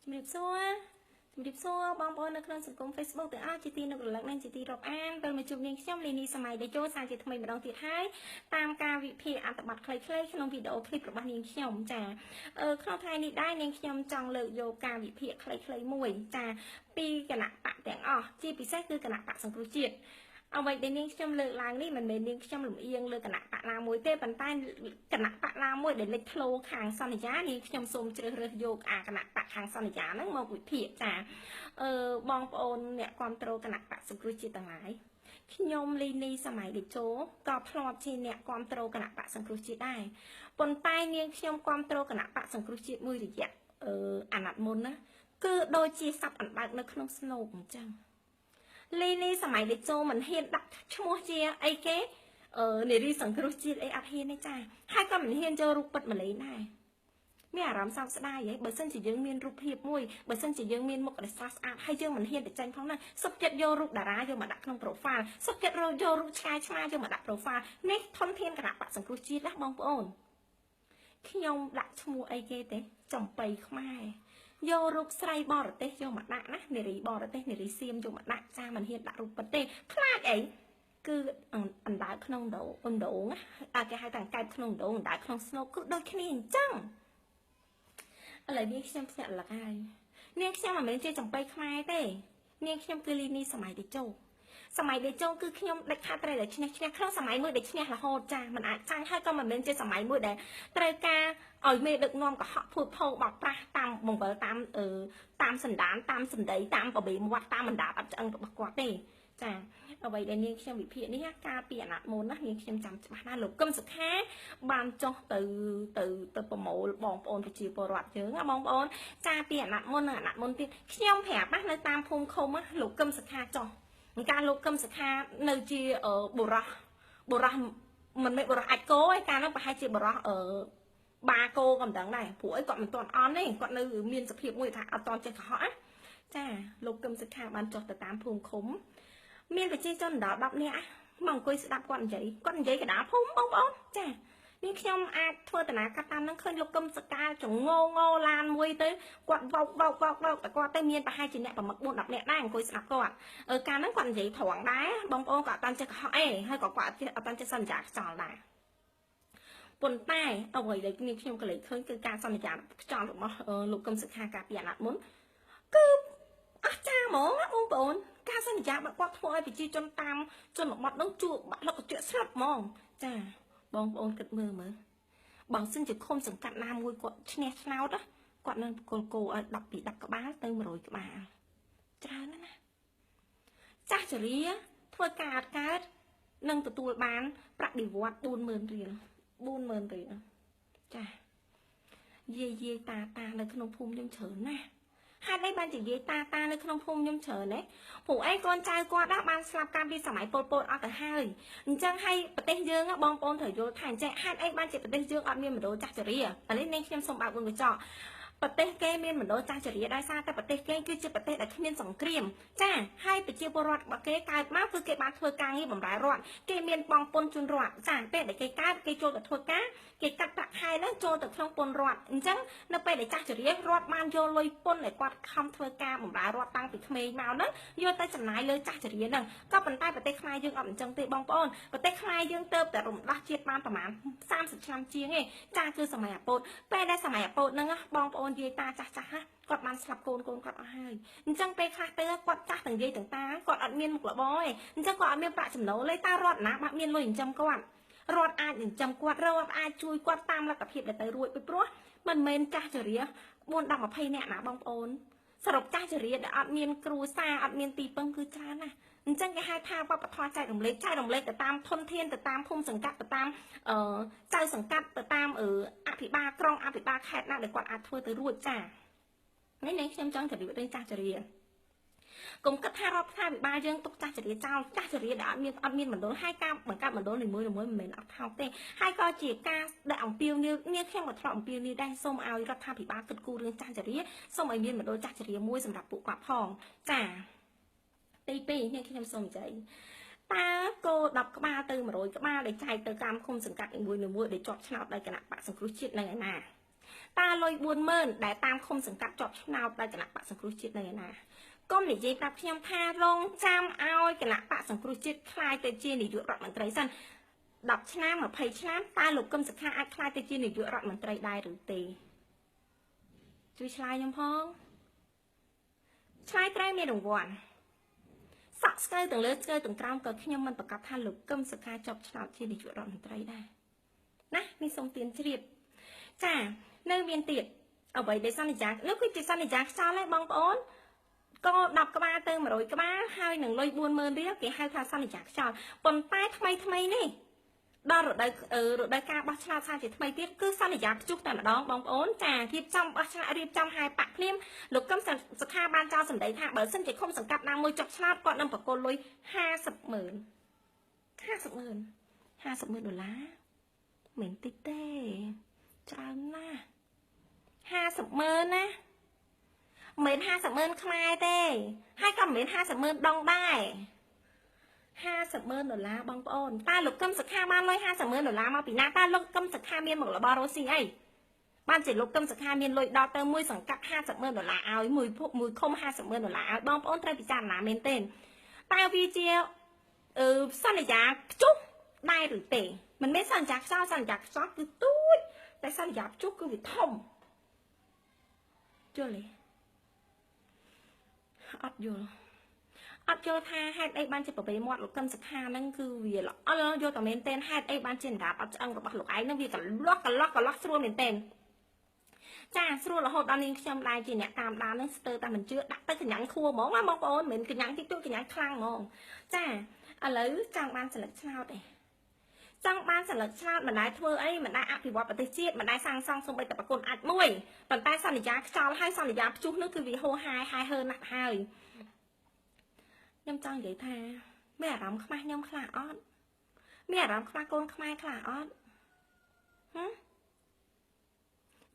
ជំរាបសួរជំរាបសួរបងប្អូននៅក្នុងសង្គម Facebook ទាំងអស់ជាទីនឹករលឹកនិងជាទីរាប់អានវិលមកជួបនាងខ្ញុំលីនីសម័យតេជោសាជាថ្មីម្ដងទៀតហើយតាមការវិភាគអត្ថបទខ្លីៗក្នុងវីដេអូឃ្លីបរបស់នាងខ្ញុំចាក្នុងថ្ងៃនេះដែរនាងខ្ញុំចង់លើកយកការវិភាគខ្លីៗមួយចាពីគណៈបកទាំងអស់ជាពិសេសគឺគណៈបកសង្គ្រោះជាតិអ្វីដែលនាងខ្ញុំលើកឡើងនេះមិនមែននាងខ្ញុំលំអៀងលើគណៈបកណាមួយទេប៉ុន្តែគណៈបកណាមួយដែលលេចធ្លោខាងសន្យានាងខ្ញុំសូមជ្រើសរើសយកអាគណៈបកខាងសន្យាហ្នឹងមកវិភាគចាបងប្អូនអ្នកគ្រប់គ្រងគណៈបកសង្គ្រោះជាតិទាំងឡាយខ្ញុំលីនីសម័យតេជោក៏ធ្លាប់ជាអ្នកគ្រប់គ្រងគណៈបកសង្គ្រោះជាតិដែរប៉ុន្តែនាងខ្ញុំគ្រប់គ្រងគណៈបកសង្គ្រោះជាតិមួយរយៈអាណត្តិមុនណាគឺដូចជាសัพអណ្ដើកនៅក្នុងស្នូកអញ្ចឹងលីនីសម័យតេជោមិនហ៊ានដាក់ឈ្មោះជាអីគេនារីសង្គ្រោះជាតិអីអត់ហ៊ានទេចាហើយក៏មិនហ៊ានចូលរូបពិតម្លេះដែរមានអារម្មណ៍សោកស្ដាយហីបើសិនជាយើងមានរូបភាពមួយបើសិនជាយើងមានមុខដែលស្រស់ស្អាតហើយយើងមិនហ៊ានទៅចាញ់ផងណាសុខចិត្តយករូបតារាយកមកដាក់ក្នុង profile សុខចិត្តយករូបឆ្កែឆ្មាយកមកដាក់ profile នេះធនធានគណៈបកសង្គ្រោះជាតិណាបងប្អូនខ្ញុំដាក់ឈ្មោះអីគេទេចំបៃខ្មែរយករូបស្រីបរទេសយកមកដាក់ណានារីបរទេសនារីសៀមយកមកដាក់ចាមិនហ៊ានដាក់រូបពិតទេខ្លាចអីគឺអណ្ដើកក្នុងដងណាគេហៅថាកែបក្នុងដងអណ្ដើកក្នុងស្នូកគឺដូចគ្នាអញ្ចឹងឥឡូវនេះខ្ញុំភ្ញាក់រលឹកហើយនាងខ្ញុំមិនមែនជាចំបៃខ្មែរទេនាងខ្ញុំគឺលីនីសម័យតេជោសម័យតេជោគឺខ្ញុំដាច់ខាតត្រូវតែឈ្នះឈ្នះក្នុងសម័យមួយដែលឈ្នះរហូតចាមិនអាចចាញ់ហើយក៏មិនមែនជាសម័យមួយដែលត្រូវការឲ្យមេដឹកនាំកុហកភូតភោបោកប្រាស់តាមបង្វិលតាមតាមសន្តានតាមសម្ដីតាមបបេមាត់តាមបណ្ដាអត់ឆ្អឹងរបស់គាត់ទេចាអ្វីដែលនាងខ្ញុំវិភាគនេះកាលពីអាណត្តិមុនណានាងខ្ញុំចាំច្បាស់ណាស់លោកកឹមសុខាបានចុះទៅទៅទៅប្រមូលបងប្អូនប្រជាពលរដ្ឋយើងណាបងប្អូនចាពីអាណត្តិមុននិងអាណត្តិមុនទៀតខ្ញុំប្រាប់ណានៅតាមភូមិឃុំណាលោកកឹមសុខាចុះកាលលោកកឹមសុខានៅជាបុរសមិនមែនបុរសអាចគោឯកាលនោះប្រហែលជាបុរសបាគោក៏មិនដឹងដែរព្រោះអីគាត់មិនទាន់អន់ទេគាត់នៅមានសភាពមួយថាអត់ទាន់ចេះកុហកណាចាលោកកឹមសុខាបានចុះទៅតាមភូមិឃុំមានប្រជាជនដល់10នាក់មកអង្គុយស្ដាប់គាត់និយាយគាត់និយាយកណ្ដាលភូមិបងប្អូនចានេះខ្ញុំអាចធ្វើតាកាត់តាមនឹងឃើញលោកកឹមសុខាចងងឡានមួយទៅគាត់វោកវោកវោកវោកតែគាត់ទៅមានប្រហែលជាអ្នកប្រមឹក4 10នាក់ដែរអង្គុយស្ដាប់គាត់កាលហ្នឹងគាត់និយាយត្រង់ដែរបងប្អូនក៏អត់តាន់ចេះកុហកអីហើយក៏គាត់អត់តាន់ចេះសន្យាខ្យល់ដែរប៉ុន្តែអ្វីដែលនេះខ្ញុំក៏លេចឃើញគឺការសន្យាខ្យល់របស់លោកកឹមសុខាកាលពីអាណត្តិមុនគឺអស្ចារ្យហ្មងបងប្អូនការសន្យារបស់គាត់ធ្វើឲ្យប្រជាជនតាមជនបទនឹងជួបបាក់លុកកញ្ចក់ស្លាប់ហ្មងចាបងប្អូនគិតមើលមើលបើសិនជាឃុំសង្កាត់ណាមួយគាត់ឈ្នះឆ្នោតគាត់នឹងប្រគល់គោឲ្យ10ពី10ក្បាលទៅ100ក្បាលច្រើនណាស់ណាចាស់ជរាធ្វើការអត់កើតនឹងទទួលបានប្រាក់បៀវត្ស40000រៀល40000រៀលចាយាយយាយតាតានៅក្នុងភូមិខ្ញុំច្រើនណាស់ហេតុអីបានជាយាយតាតានៅក្នុងភូមិខ្ញុំច្រើនណាព្រោះអីកូនចៅគាត់ណាបានស្លាប់កាលពីសម័យប៉ុលពតអស់ទៅហើយអញ្ចឹងហើយប្រទេសយើងបងប្អូនត្រូវយល់ថាអញ្ចឹងហេតុអីបានជាប្រទេសយើងអត់មានមណ្ឌលចាស់ជរាអានេះនាងខ្ញុំសូមបើកវងកញ្ចក់ប្រទេសគេមានមណ្ឌលចាស់ជរាដោយសារតែប្រទេសគេគឺជាប្រទេសដែលគ្មានសង្គ្រាមចាហើយប្រជាពលរដ្ឋរបស់គេកើតមកគឺគេបានធ្វើការងារបម្រើរដ្ឋគេមានបងពន្ធជូនរដ្ឋចាពេលដែលគេកើតគេចូលទៅធ្វើការគេកាត់ប្រាក់ខែហ្នឹងចូលទៅក្នុងពន្ធរដ្ឋអញ្ចឹងនៅពេលដែលចាស់ជរារដ្ឋបានយកលុយពន្ធដែលគាត់ខំធ្វើការបម្រើរដ្ឋតាំងពីក្មេងមកហ្នឹងយកទៅចំណាយលើចាស់ជរាហ្នឹងក៏ប៉ុន្តែប្រទេសខ្មែរយើងអត់អញ្ចឹងទេបងប្អូនប្រទេសខ្មែរយើងទៅតែរំដោះជាតិបានប្រហែល30ឆ្នាំជាងឯងចាគឺសម័យអាពតពេលដែលសម័យអាពតហ្នឹងបងប្អូនយាយតាចាស់ចាស់គាត់បានស្លាប់កូនកូនគាត់អស់ហើយអញ្ចឹងពេលខ្លះទៅគាត់ចាស់ទាំងយាយទាំងតាគាត់អត់មានមុខរបរទេអញ្ចឹងគាត់អត់មានប្រាក់ចំណូលទេតើរដ្ឋណាបាក់មានលុយចិញ្ចឹមគាត់រដ្ឋអាចចិញ្ចឹមគាត់រដ្ឋអាចជួយគាត់តាមលទ្ធភាពដែលទៅរួចពីព្រោះមិនមែនចាស់ជរា4 10 20នាក់ណាបងប្អូនសរុបចាស់ជរាដែលអត់មានគ្រួសារអត់មានទីពឹងគឺច្រើនណាស់អញ្ចឹងគេហៅថាវប្បធម៌ចែករំលែកចែករំលែកទៅតាមធនធានទៅតាមភូមិសង្កាត់ទៅតាមចៅសង្កាត់ទៅតាមអភិបាលក្រុងអភិបាលខេត្តណាដែលគាត់អាចធ្វើទៅរួចចានេះខ្ញុំចង់ជម្រាបរឿងចាស់ជរាកុំគិតថារដ្ឋាភិបាលយើងទុកចាស់ជរាចោលចាស់ជរាដែលអត់មានមណ្ឌលហើយការបង្កើតមណ្ឌលនីមួយៗមិនមែនអត់ថោកទេហើយក៏ជាការដែលអំពាវនាវនាងខ្ញុំក៏ធ្លាប់អំពាវនាវដែរសូមឲ្យរដ្ឋាភិបាលគិតគូររឿងចាស់ជរាសូមឲ្យមានមណ្ឌលចាស់ជរាមួយសម្រាប់ពួកគាត់ផងចាទី2នេះខ្ញុំសូមនិយាយតើគោ10ក្បាលទៅ100ក្បាលដែលចែកទៅតាមឃុំសង្កាត់នីមួយៗដែលជាប់ឆ្នោតដោយគណៈបកសង្គ្រោះជាតិនៅឯណា តើលុយ40000ដែលតាមឃុំសង្កាត់ជាប់ឆ្នោតដោយគណៈបកសង្គ្រោះជាតិនៅឯណាកុំនិយាយប្រាប់ខ្ញុំថារងចាំឲ្យគណៈបកសង្គ្រោះជាតិក្លាយទៅជានាយករដ្ឋមន្ត្រីសិន10ឆ្នាំ20ឆ្នាំតើលោកកឹមសុខាអាចក្លាយទៅជានាយករដ្ឋមន្ត្រីដែរឬទេជួយឆ្លើយខ្ញុំផងឆ្លើយត្រូវមានរង្វាន់សក់ស្កូវទាំងលើស្កូវទាំងក្រោមក៏ខ្ញុំមិនប្រកាសថាលោកកឹមសុខាជាប់ឆ្នោតជានាយករដ្ឋមន្ត្រីដែរណានេះសូមទៀនជ្រាបចានៅមានទៀតអ្វីដែលសន្យានោះគឺជាសន្យាខ្យល់ឯងបងប្អូនក៏10ក្បាលទៅ100ក្បាលហើយនឹងលុយ40000រៀលគេហៅថាសន្យាខ្យល់ប៉ុន្តែថ្មីថ្មីនេះដល់រដូវកាលបោះឆ្នោតសាជាថ្មីទៀតគឺសន្យាព្យុះតែម្ដងបងប្អូនចារៀបចំបោះឆ្នោតរៀបចំហែបាក់ភ្លាមលោកកឹមសុខាបានចោលសម្ដីថាបើសិនជាឃុំសង្កាត់ណាមួយជាប់ឆ្នោតគាត់នឹងប្រគល់លុយ50,000ដុល្លារមិនតិចទេច្រើនណាស់50,000ណាមិន50,000ខ្មែរទេហើយក៏មិន50,000ដងដែរ50,000ដុល្លារបងប្អូនតើលោកកឹមសុខាបានលុយ50,000ដុល្លារមកពីណាតើលោកកឹមសុខាមានមុខរបររស់ស៊ីអីបានជាលោកកឹមសុខាមានលុយដល់ទៅមួយសង្កាត់50,000ដុល្លារឲ្យមួយឃុំ50,000ដុល្លារឲ្យបងប្អូនត្រូវពិចារណាមែនទេតើវាជាសន្យាព្យុះដែរឬទេមិនមែនសន្យាខ្យល់សន្យាខ្យល់គឺទូចតែសន្យាព្យុះគឺវាធំយល់ទេអត់យល់ថាហេតុអីបានជាប្រវេមាត់លោកកឹមសុខាហ្នឹងគឺវាល្អិលយកតែមែនទែនហេតុអីបានជាអណ្ដាតអត់ឆ្អឹងរបស់លោកឯងហ្នឹងវាកលាស់ស្រួលមែនទែនចាស្រួលរហូតដល់នាងខ្ញុំដែរជាអ្នកតាមដានហ្នឹងស្ទើរតែមិនជឿដាក់ទៅកញ្ញាំងខួរហ្មងណាបងប្អូនមិនមែនកញ្ញាំងតិចតួចកញ្ញាំងខ្លាំងហ្មងចាឥឡូវចង់បានសន្លឹកឆ្នោតឯងចង់បានសន្លឹកឆ្នោតមិនដែលធ្វើអីមិនដែលអភិវឌ្ឍប្រទេសជាតិមិនដែលសាងសង់សូម្បីតែប្រគុណអាចមួយប៉ុន្តែសន្យាខ្យល់ហើយសន្យាព្យុះនោះគឺវាហូរហែហែហើណាស់ហើយខ្ញុំចង់និយាយថាមានអារម្មណ៍ខ្មាស់ខ្ញុំខ្លះអត់មានអារម្មណ៍ខ្មាស់កូនខ្មែរខ្លះអត់ហ៎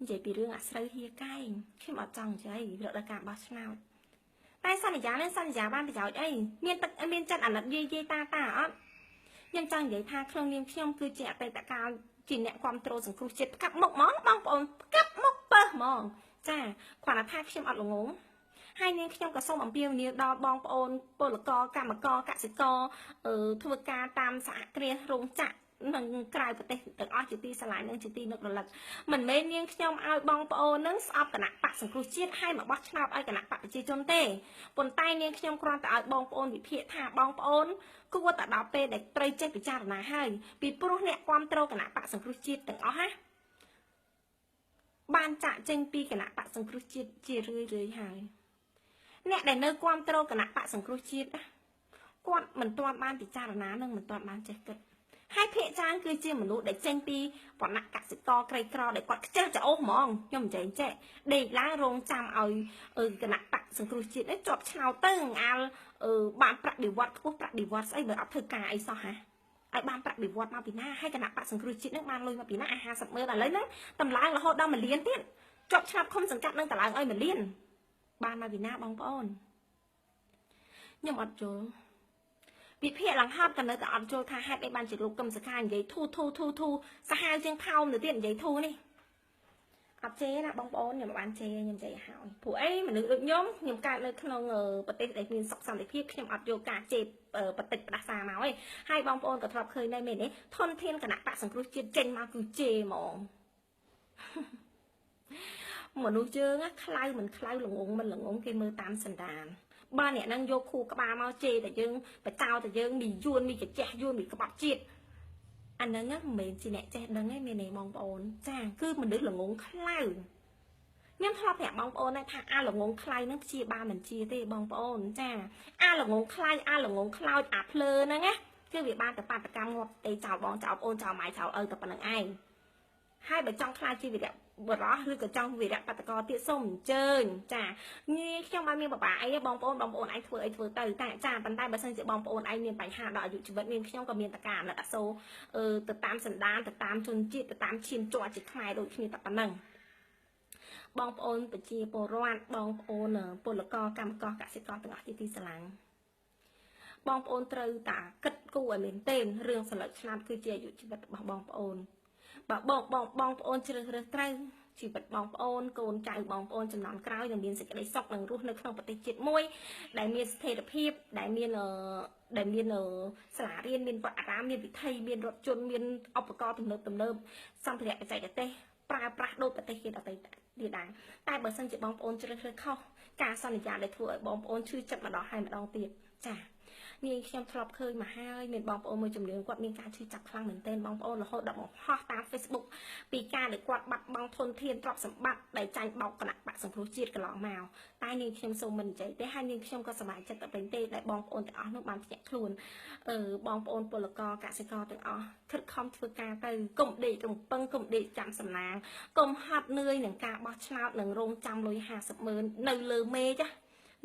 និយាយពីរឿងអាស្រូវហៀកែងខ្ញុំអត់ចង់និយាយរដូវកាលបោះឆ្នោតតែសន្យានឹងសន្យាបានប្រយោជន៍អីមានទឹកមានចិត្តអាណិតយាយតាតាអត់ខ្ញុំចង់និយាយថាក្នុងនាមខ្ញុំគឺជាអតីតកាលជាអ្នកគ្រប់គ្រងសង្គ្រោះជាតិផ្កាប់មុខហ្មងបងប្អូនផ្កាប់មុខពើហ្មងចាគ្រាន់តែថាខ្ញុំអត់ល្ងងហើយនាងខ្ញុំក៏សូមអំពាវនាវដល់បងប្អូនពលករកម្មករកសិករធ្វើការតាមសហគ្រាសរោងចក្រនិងក្រៅប្រទេសទាំងអស់ជាទីស្រឡាញ់និងជាទីនឹករលឹកមិនមែននាងខ្ញុំឲ្យបងប្អូននឹងស្អប់គណៈបកសង្គ្រោះជាតិហើយមកបោះឆ្នោតឲ្យគណៈបកប្រជាជនទេប៉ុន្តែនាងខ្ញុំគ្រាន់តែឲ្យបងប្អូនវិភាគថាបងប្អូនគួរតែដល់ពេលដែលត្រូវចេះពិចារណាហើយពីព្រោះអ្នកគាំទ្រគណៈបកសង្គ្រោះជាតិទាំងអស់ណាបានចាក់ចេញពីគណៈបកសង្គ្រោះជាតិជារឿយៗហើយអ្នកដែលនៅគាំទ្រគណៈបកសង្គ្រោះជាតិគាត់មិនទាន់បានពិចារណានិងមិនទាន់បានចេះគិតហើយភាគច្រើនគឺជាមនុស្សដែលចេញពីវណ្ណៈកសិករក្រីក្រដែលគាត់ខ្ជិលច្អូសហ្មងខ្ញុំនិយាយចេះដេកឡើងរងចាំឲ្យគណៈបកសង្គ្រោះជាតិនេះជាប់ឆ្នោតទៅអាលបានប្រាក់បៀវត្សខ្ពស់ប្រាក់បៀវត្សស្អីបើអត់ធ្វើការអីសោះហ่ะឲ្យបានប្រាក់បៀវត្សមកពីណាហើយគណៈបកសង្គ្រោះជាតិនឹងបានលុយមកពីណាអា50,000ឥឡូវហ្នឹងតម្លើងរហូតដល់1លានទៀតជាប់ឆ្នោតឃុំសង្កាត់នឹងតម្លើងឲ្យ1លានបានមកពីណាបងប្អូនខ្ញុំអត់យល់វិភាគឡើងហត់ក៏នៅតែអត់យល់ថាហេតុអីបានជាលោកកឹមសុខានិយាយធូធូធូធូសាហាវជាងផោមទៅទៀតនិយាយធូនេះអត់ជេរណាបងប្អូនខ្ញុំមិនបានជេរខ្ញុំនិយាយឲ្យព្រោះអីមនុស្សដូចខ្ញុំខ្ញុំកើតនៅក្នុងប្រទេសដែលមានសុខសន្តិភាពខ្ញុំអត់យកការជេរបតិចផ្ដាសាមកឯងហើយបងប្អូនក៏ធ្លាប់ឃើញដែរមែនទេធនធានគណៈបកសង្គ្រោះជាតិចេញមកគឺជេរហ្មងមនុស្សយើងខ្លៅមិនខ្លៅល្ងងមិនល្ងងគេមើលតាមសន្តានបើអ្នកហ្នឹងយកខួរក្បាលមកជេរតែយើងបចោតែយើងមានយួនមានកាជះយួនមានក្បត់ជាតិអាហ្នឹងមិនមែនជាអ្នកចេះដឹងទេមែនទេបងប្អូនចាគឺមនុស្សល្ងងខ្លៅខ្ញុំធ្លាប់ប្រាប់បងប្អូនដែរថាអាល្ងងខ្លៅហ្នឹងព្យាបាលមិនជាទេបងប្អូនចាអាល្ងងខ្លៅអាល្ងងខ្លោចអាភ្លើហ្នឹងណាគឺវាបានតែបាតកម្មងាប់ទេចោលបងចោលអូនចោលម៉ែចោលឪតែប៉ុណ្្នឹងឯងហើយបើចង់ខ្លាចជាវីរៈបរោះឬក៏ចង់វីរៈបាតកោទៀតសូមអញ្ជើញចាងាយខ្ញុំអត់មានបបាអីទេបងប្អូនបងប្អូនឯងធ្វើអីធ្វើទៅតែចាប៉ុន្តែបើសិនជាបងប្អូនឯងមានបញ្ហាដល់អាយុជីវិតមានខ្ញុំក៏មានតការអាណិតអាសូរទៅតាមសន្តានទៅតាមជនជាតិទៅតាមឈាមជ័រជាខ្មែរដូចគ្នាតែប៉ុណ្្នឹងបងប្អូនប្រជាពលរដ្ឋបងប្អូនពលករកម្មករកសិករទាំងអស់ជាទីស្រឡាញ់បងប្អូនត្រូវតាគិតគូរឲ្យមែនទែនរឿងសន្លឹកឆ្នោតគឺជាអាយុជីវិតរបស់បងប្អូនបើបងប្អូនជ្រើសរើសត្រូវ ជីវិតបងប្អូនកូនចៅបងប្អូនចំនួនក្រោយនឹងមានសេចក្តីសុខនិងរស់នៅក្នុងប្រទេសជាតិមួយដែលមានស្ថិរភាពដែលមានសាលារៀនមានវត្តអារាមមានវិថីមានរថយន្តមានឧបករណ៍ទំនើបទំនើបសម្ភារៈបច្ចេកទេសប្រើប្រាស់ដូចប្រទេសគេដទៃទៀតដែរតែបើសិនជាបងប្អូនជ្រើសរើសខុសការសន្យាដែលធ្វើឲ្យបងប្អូនឈឺចិត្តម្ដងហើយម្ដងទៀតចានាងខ្ញុំធ្លាប់ឃើញមកហើយមានបងប្អូនមួយចំនួនគាត់មានការឈឺចាប់ខ្លាំងមែនទែនបងប្អូនរហូតដល់បង្ហោះតាម Facebook ពីការដែលគាត់បាត់បង់ធនធានទ្រព្យសម្បត្តិដែលចាញ់បោកគណៈបកសង្គ្រោះជាតិកន្លងមកតែនាងខ្ញុំសូមមិននិយាយទេហើយនាងខ្ញុំក៏សប្បាយចិត្តទៅវិញទេដែលបងប្អូនទាំងអស់នោះបានភ្ញាក់ខ្លួនបងប្អូនពលករកសិករទាំងអស់ខិតខំធ្វើការទៅកុំដេករំពឹងកុំដេកចាំសំណាងកុំហត់នឿយនឹងការបោះឆ្នោតនឹងរងចាំលុយ50ម៉ឺននៅលើមេឃ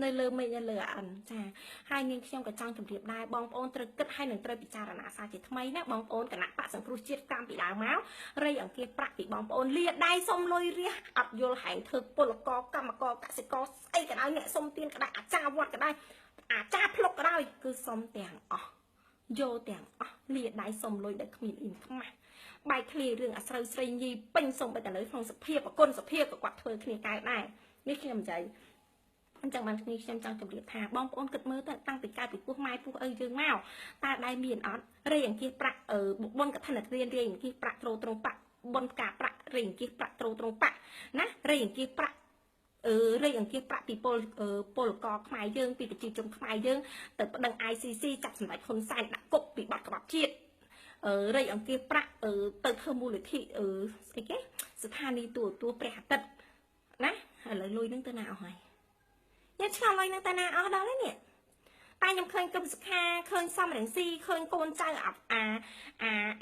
នៅលើមេឃនៅលើអិនចាហើយនាងខ្ញុំក៏ចង់ជម្រាបដែរបងប្អូនត្រូវគិតហើយនឹងត្រូវពិចារណាសារជាថ្មីណាបងប្អូនគណៈបកសង្គ្រោះជាតិតាមពីដើមមករៃអង្គាសប្រាក់ពីបងប្អូនលាដៃសុំលុយរះអត់យល់ហែងធ្វើពលករកម្មករកសិករស្អីក៏ដោយអ្នកសុំទានក៏ដោយអាចារ្យវត្តក៏ដោយអាចារ្យភ្លុកក៏ដោយគឺសុំទាំងអស់យកទាំងអស់លាដៃសុំលុយដែលគ្មានអ៊ីនខ្មាស់បែកធ្លាយរឿងអាស្រូវស្រីញីពេញសុំไปតែនៅក្នុងសភាពអគុណសភាពក៏គាត់ធ្វើគ្នាកែដែរនេះខ្ញុំនិយាយអញ្ចឹងបានគ្នាខ្ញុំចង់ជម្រាបថាបងប្អូនគិតមើលទៅតាំងពីកើតពីពោះម៉ែពោះឪយើងមកតើដៃមានអត់រៃអង្គាសប្រាក់បុណ្យកឋិនទានរៃអង្គាសប្រាក់ត្រូត្រង់បាក់បុណ្យផ្កាប្រាក់រៃអង្គាសប្រាក់ត្រូត្រង់បាក់ណារៃអង្គាសប្រាក់រៃអង្គាសប្រាក់ពីពលករខ្មែរយើងពីប្រជាជនខ្មែរយើងទៅប្តឹង ICC ចាប់សម្ដេចហ៊ុនសែនដាក់គុកពីបទក្បត់ជាតិរៃអង្គាសប្រាក់ទៅធ្វើមូលនិធិស្អីគេស្ថានីយ៍ទូរទស្សន៍ព្រះអាទិត្យណាឥឡូវលុយនឹងទៅណាអស់ហើយខ្ញុំឆ្ងល់លុយនឹងតាណាអស់ដល់ហើយនេះតែខ្ញុំឃើញគឹមសុខាឃើញសំរងស៊ីឃើញកូនចៅអាអា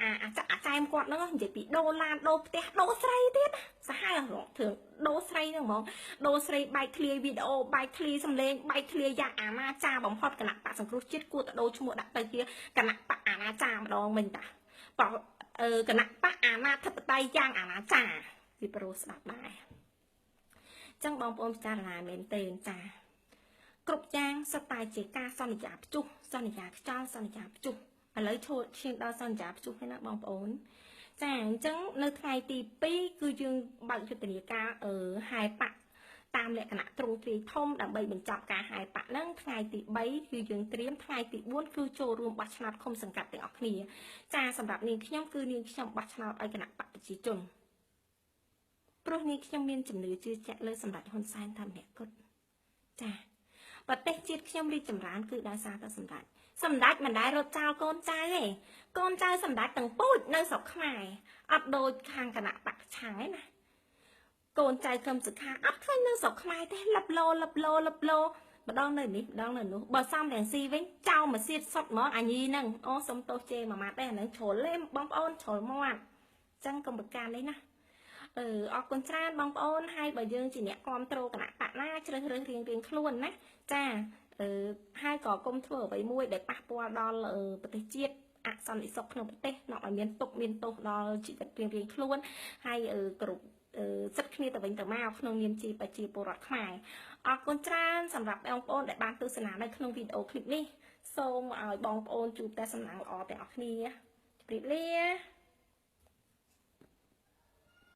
អាអាចែមគាត់ហ្នឹងនិយាយពីដូឡានដូផ្ទះដូស្រីទៀតសាហាវរងthườngដូស្រីហ្នឹងហ្មងដូស្រីបែកធ្លាយវីដេអូបែកធ្លាយសំឡេងបែកធ្លាយយ៉ាងអាណាចាបំផុតគណៈបកសង្គ្រោះជាតិគួរតែដូរឈ្មោះដាក់ទៅជាគណៈបកអាណាចាម្ដងវិញតាគណៈបកអាណាធិបតេយ្យយ៉ាងអាណាចាពីប្រូស្ដាប់ដែរចឹងបងប្អូនពិចារណាមែនទេចាគ្រប់យ៉ាងសុទ្ធតែជាការសន្យាព្យុះសន្យាខ្យល់សន្យាព្យុះឥឡូវឈានដល់សន្យាព្យុះហើយណាបងប្អូនចាអញ្ចឹងនៅថ្ងៃទី2គឺយើងបើកយុទ្ធនាការហែបកតាមលក្ខណៈទ្រង់ទ្រាយធំដើម្បីបញ្ចប់ការហែបកហ្នឹងថ្ងៃទី3គឺយើងត្រៀមថ្ងៃទី4គឺចូលរួមបោះឆ្នោតឃុំសង្កាត់ទាំងអស់គ្នាចាសម្រាប់នាងខ្ញុំគឺនាងខ្ញុំបោះឆ្នោតឲ្យគណៈបកប្រជាជនព្រោះនាងខ្ញុំមានជំនឿជឿជាក់លើសម្ដេចហ៊ុនសែនថាម្នាក់គត់ចាប្រទេសជាតិខ្ញុំរីកចម្រើនគឺដោយសារតែសម្ដេចសម្ដេចមិនដែលរត់ចោលកូនចៅទេកូនចៅសម្ដេចទាំងពូជនៅស្រុកខ្មែរអត់ដូចខាងគណៈបកឆាំងឯណាកូនចៅគឹមសុខាអត់ឃើញនៅស្រុកខ្មែរទេលឹបលោលឹបលោលឹបលោម្ដងនៅនេះម្ដងនៅនោះបើសំរងស៊ីវិញចោលមកសៀតសុតហ្មងអាញីហ្នឹងអូសុំទោសជេរមួយម៉ាត់ទេអាហ្នឹងជ្រុលទេបងប្អូនជ្រុលមាត់អញ្ចឹងកុំប្រកាន់នេះណាអរគុណច្រើនបងប្អូនហើយបើយើងជាអ្នកគាំទ្រគណៈបកណាជ្រើសរើសរៀងៗខ្លួនណាចាហើយក៏កុំធ្វើអ្វីមួយដែលប៉ះពាល់ដល់ប្រទេសជាតិអសន្តិសុខក្នុងប្រទេសនាំឲ្យមានទុក្ខមានទោសដល់ជីវិតរៀងៗខ្លួនហើយគ្រប់សិទ្ធិគ្នាទៅវិញទៅមកក្នុងនាមជាប្រជាពលរដ្ឋខ្មែរអរគុណច្រើនសម្រាប់បងប្អូនដែលបានទស្សនានៅក្នុងវីដេអូឃ្លីបនេះសូមឲ្យបងប្អូនជួបតែសំណាងល្អទាំងអស់គ្នាជម្រាបលា